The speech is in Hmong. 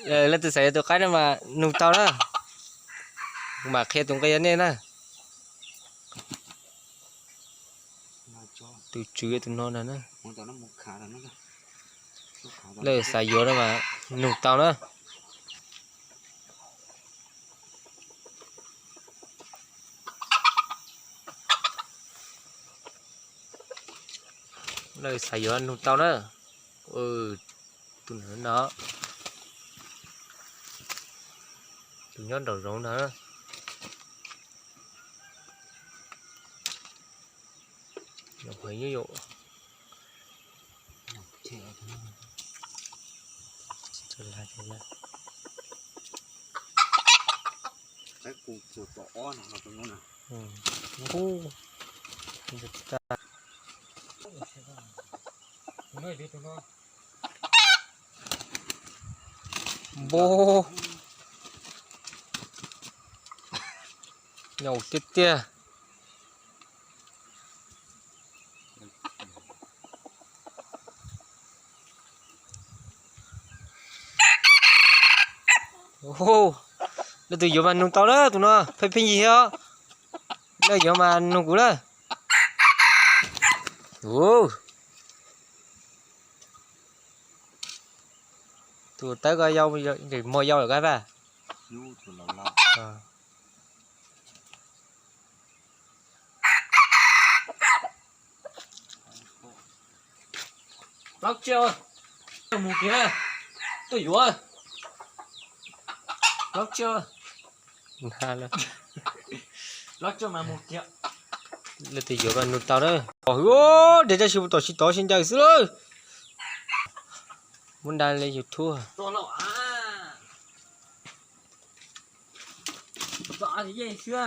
Leej twg xav yuav tus qaib no mas nug tau na. Kuv mam qhia tus nqi rau nej na. Tus tswv tus no na. Leej xav yuav no mas nug tau na. Leej xav yuav nug tau na. Tus no, tus nyob nraum zoov no. Npau, nyaum tiag tiag. Leej twg yuav mas nug tau na, tus no pheej pheej yig os. Leej yuav mas nug kuv na. Tus tawb ko yau, muag yau lawm kab pab. Plaub tsiab, mus kiag, tuaj yuav. Plaub tsiab. Plaub tsiab mas mus kiag. Leej twg yuav mas nug tau na. Os, de tab sis mus tom tsis tod sib ncaws xwb lawm. Muab nqa li YouTube. Yeej xwb.